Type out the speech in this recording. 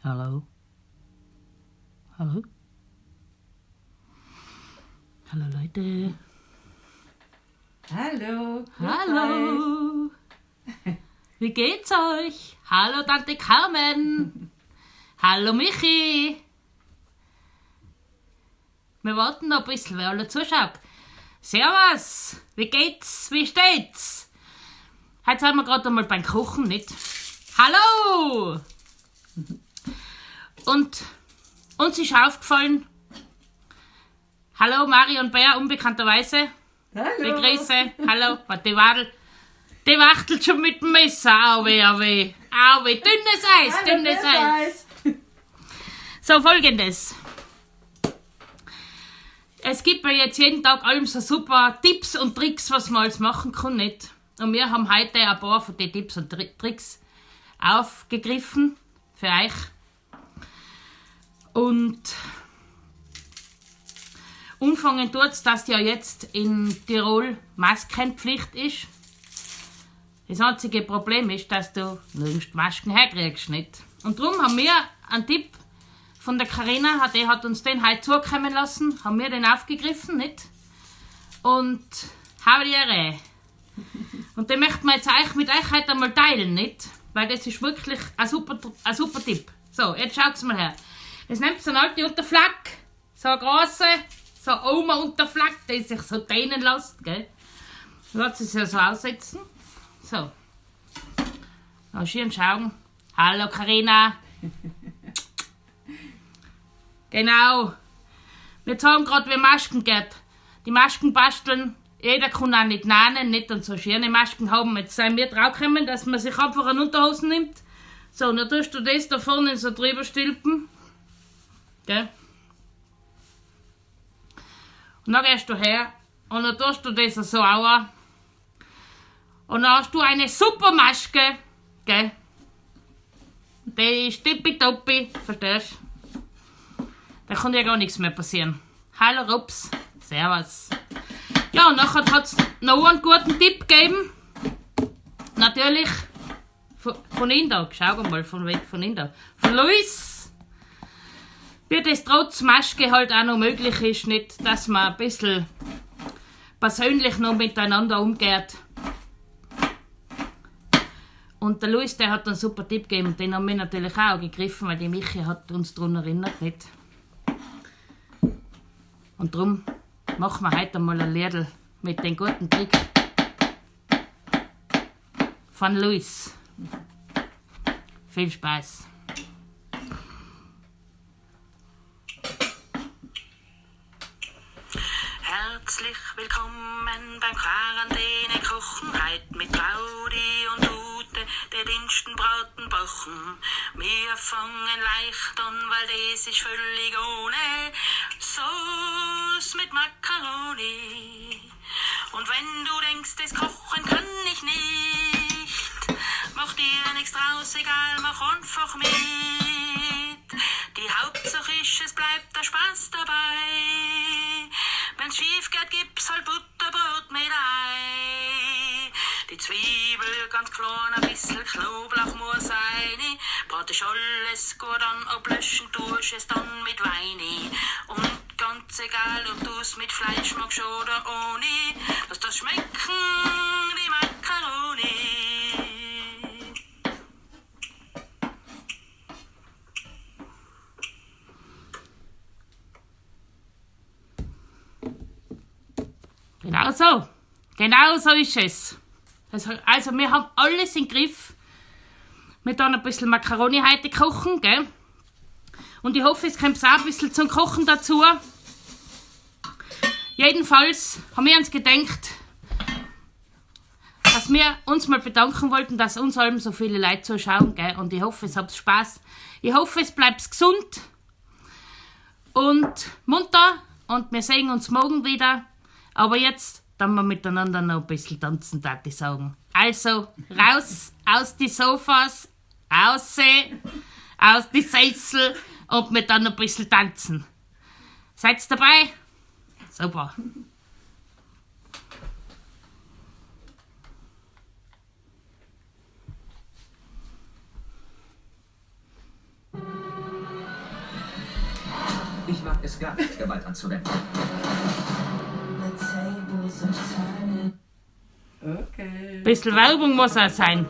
Hallo? Hallo? Hallo Leute. Hallo. Hallo. Wie geht's euch? Hallo Tante Carmen. Hallo Michi. Wir warten noch ein bisschen, wer alle zuschaut. Servus. Wie geht's? Wie steht's? Heute sind wir gerade einmal beim Kochen, nicht? Hallo! Und uns ist aufgefallen, hallo Marion Bär, unbekannterweise. Hallo. Begrüße, hallo, die Wadel, die wachtelt schon mit dem Messer, au weh, au weh, au weh, dünnes Eis, Hallo, dünnes Eis. So, folgendes. Es gibt ja jetzt jeden Tag allem so super Tipps und Tricks, was man alles machen kann, nicht? Und wir haben heute ein paar von den Tipps und Tricks aufgegriffen für euch. Und umfangen tut's, dass ja jetzt in Tirol Maskenpflicht ist. Das einzige Problem ist, dass du nirgends Masken herkriegst, nicht? Und darum haben wir einen Tipp von der Carina, die hat uns den heute zukommen lassen, haben wir den aufgegriffen, nicht? Und habe die Ehre. Und den möchten wir jetzt mit euch heute einmal teilen, nicht? Weil das ist wirklich ein super Tipp. So, jetzt schaut's mal her. Es nimmt so eine alte Unterflack, so eine große, so eine Oma-Unterflack, die sich so dehnen lässt, gell? Lass es ja so aussetzen. So. Na, schön schauen. Hallo Carina. Genau. Wir zeigen grad, wie Masken geht. Die Masken basteln. Jeder kann auch nicht nähen, nicht und so schöne Masken haben. Jetzt sind wir draufgekommen, dass man sich einfach eine Unterhosen nimmt. So, dann tust du das da vorne so drüber stülpen. Gell? Und dann gehst du her und dann tust du das so auch. Und dann hast du eine super Maske. Gell? Die ist tippitoppi, verstehst du? Da kann ja gar nichts mehr passieren. Hallo Rups, servus. Ja, und nachher hat's noch einen guten Tipp gegeben. Natürlich von ihm da. Schau mal, von weg von ihm da. Von Luis. Wie das trotz Maske halt auch noch möglich ist, nicht, dass man ein bisschen persönlich noch miteinander umgeht. Und der Luis, der hat einen super Tipp gegeben, den haben wir natürlich auch gegriffen, weil die Michi hat uns daran erinnert, nicht? Und darum machen wir heute mal ein Liedl mit dem guten Trick von Luis. Viel Spaß! Herzlich willkommen beim Quarantäne-Kochen. Heut mit Traudi und Ute, der dünnsten Braten backen. Wir fangen leicht an, weil das ist völlig ohne Sauce mit Macaroni. Und wenn du denkst, das Kochen kann ich nicht, mach dir nichts draus, egal, mach einfach mit. Die Hauptsache ist, es bleibt der Spaß dabei. Wenn's schief geht, gibt's halt Butterbrot mit Ei. Die Zwiebel ganz klein, ein bisschen Knoblauch muss rein. Brat ich alles gut an, ablöschen tust es dann mit Weini. Und ganz egal, ob du's mit Fleisch magst oder ohne, lass das schmecken, die Macaroni. Genau so. Genau so ist es. Wir haben alles im Griff. Wir tun ein bisschen Macaroni heute kochen, gell? Und ich hoffe, es kommt auch ein bisschen zum Kochen dazu. Jedenfalls haben wir uns gedacht, dass wir uns mal bedanken wollten, dass uns allem so viele Leute zuschauen, gell? Und ich hoffe, es habt Spaß. Ich hoffe, es bleibt gesund und munter. Und wir sehen uns morgen wieder. Aber jetzt dann wir miteinander noch ein bisschen tanzen, darf ich sagen. Also, raus aus die Sofas, aus die Sessel und wir dann noch ein bisschen tanzen. Seid's dabei? Super. gar nicht, Gewalt anzuwenden. Okay. Bissl Werbung muss auch sein.